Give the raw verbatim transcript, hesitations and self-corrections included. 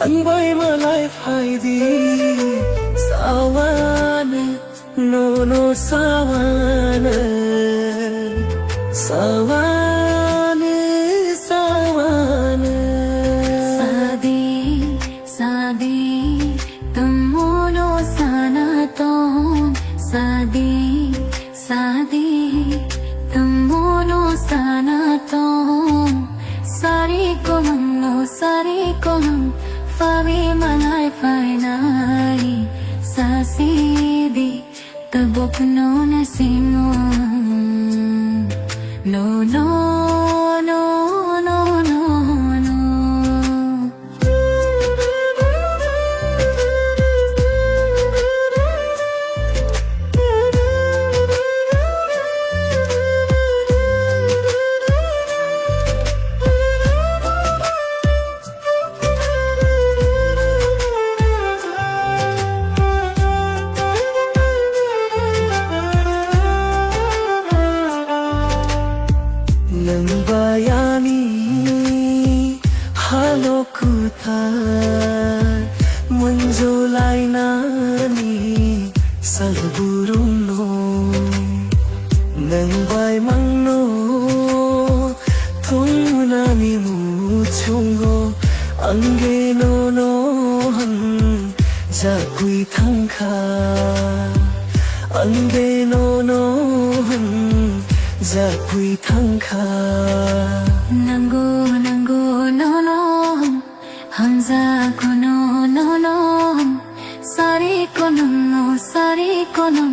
Ang bai malai phai di, sawan, no, no, sawan, sawan, sawan. Sadi, sadi, tumu no sana ton, sadi, sadi, tumu no sana ton. Sari kolang no, sari kolang, fabi malai fainai, sasidi, tabok no na singo. No, no, no, no, no, no. Nwng bai ani halo kwthar, munjulainani sal burumno. Nwng bai mangno thumnani muchungo, angde nono hwn jagwi thangkha, angde nono hwn jagwi thangkha. Nango, nango, nono, hamjak kono, nono, sari kono, sari kono.